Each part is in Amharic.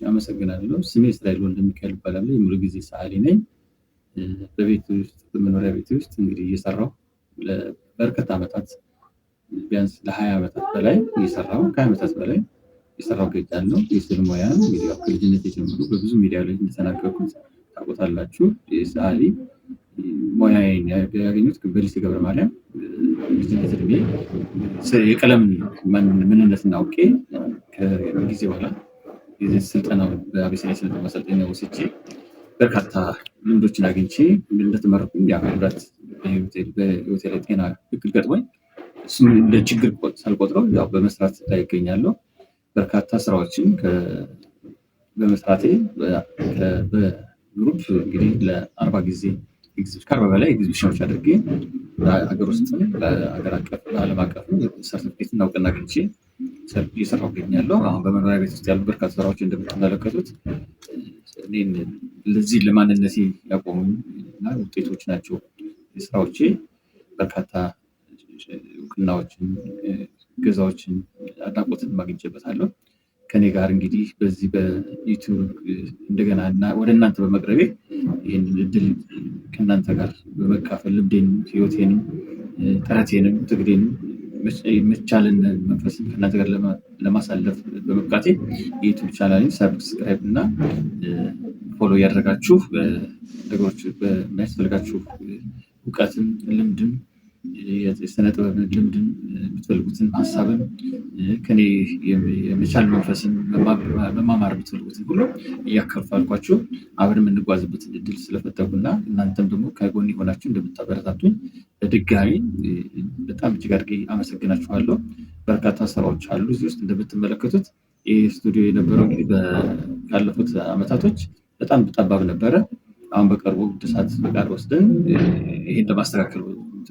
አመሰግናለሁ። ስሜ እስራኤል ወልደሚካኤል እባላለሁ። የሙሉ ጊዜ ሰዓሊ ነኝ። በቤት ውስጥ፣ በመኖሪያ ቤት ውስጥ እንግዲህ እየሰራሁ ለበርካታ ዓመታት፣ ቢያንስ ለ20 ዓመታት በላይ እየሰራሁ፣ ከ20 ዓመታት በላይ እየሰራሁ እገኛለሁ። የስዕል ሙያን እንግዲህ ያው ከልጅነቴ ጀምሮ በብዙ ሚዲያ ላይ እንደተናገርኩት ታውቁታላችሁ። የሰዓሊ ሙያዬን ያገኙት በሊሴ ገብረ ማርያም ልጅነት እድሜ የቀለም ምንነትን አውቄ ከጊዜ በኋላ ስልጠናው በአቢሲኒያ ስልጠና ማሰልጠኛ ወስጄ በርካታ ልምዶችን አግኝቼ እንደተመረኩኝ የአካል ጉዳት በህይወቴ ላይ ጤና እክል ገጥሞኝ እሱን እንደ ችግር ሳልቆጥረው ያው በመስራት ላይ እገኛለሁ። በርካታ ስራዎችን በመስራቴ በ group እንግዲህ ለ40 ጊዜ፣ ከ40 በላይ ኤግዚቢሽኖች አድርጌ በሀገር ውስጥም በሀገር አቀፍ በዓለም አቀፍ ሰርቲፊኬት እና እውቅና አግኝቼ እየሰራሁ እገኛለሁ። አሁን በመኖሪያ ቤት ውስጥ ያሉ በርካታ ስራዎች እንደምትመለከቱት እኔን ለዚህ ለማንነቴ ያቆሙኝ እና ውጤቶች ናቸው። ስራዎቼ በርካታ እውቅናዎችን፣ እገዛዎችን፣ አድናቆትን አግኝቼበታለሁ። ከኔ ጋር እንግዲህ በዚህ በ YouTube እንደገና ወደ እናንተ በመቅረቤ ይህንን እድል ከእናንተ ጋር በመካፈል ልምዴንም፣ ህይወቴንም፣ ጥረቴንም፣ ትግሌንም፣ መቻልን መንፈስን ከእናንተ ጋር ለማሳለፍ በመብቃቴ የ YouTube ቻናሌን subscribe እና follow እያደረጋችሁ ነገሮች በሚያስፈልጋችሁ እውቀትም፣ ልምድም፣ የስነ ጥበብ ልምድም፣ የምትፈልጉትን ሀሳብም፣ ከኔ የመቻል መንፈስን መማማር የምትፈልጉትን ሁሉ እያካፈልኳችሁ አብረን የምንጓዝበትን እድል ስለፈጠርኩና እናንተም ደግሞ ከጎን የሆናችሁ እንደምታበረታቱኝ በድጋሚ በጣም እጅግ አድርጌ አመሰግናችኋለሁ። በርካታ ስራዎች አሉ እዚህ ውስጥ እንደምትመለከቱት። ይህ ስቱዲዮ የነበረው እንግዲህ ካለፉት አመታቶች በጣም ጠባብ ነበረ። አሁን በቅርቡ እድሳት ፈቃድ ወስደን ይህን ለማስተካከል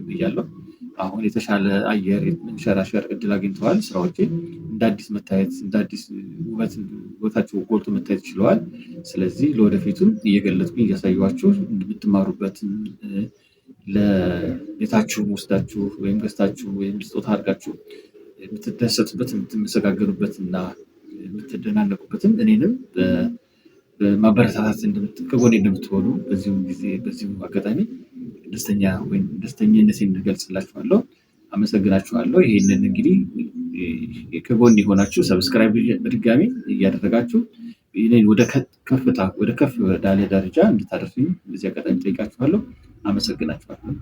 ብያለሁ። አሁን የተሻለ አየር መንሸራሸር እድል አግኝተዋል። ስራዎቼ እንደ አዲስ መታየት፣ እንደ አዲስ ውበታቸው ጎልቶ መታየት ችለዋል። ስለዚህ ለወደፊቱም እየገለጥኩኝ እያሳየኋችሁ የምትማሩበትን፣ ለቤታችሁ ወስዳችሁ ወይም ገዝታችሁ ወይም ስጦታ አድርጋችሁ የምትደሰቱበት፣ የምትመሰጋገኑበት እና የምትደናነቁበትን፣ እኔንም በማበረታታት ከጎኔ እንደምትሆኑ በዚሁ ጊዜ በዚሁ አጋጣሚ ደስተኛ ወይም ደስተኝነቴን እገልጽላችኋለሁ። አመሰግናችኋለሁ። ይህንን እንግዲህ ከጎን የሆናችሁ subscribe በድጋሚ እያደረጋችሁ ይህንን ወደ ከፍታ፣ ወደ ከፍ ወዳለ ደረጃ እንድታደርሱኝ በዚህ አጋጣሚ ጠይቃችኋለሁ። አመሰግናችኋለሁ።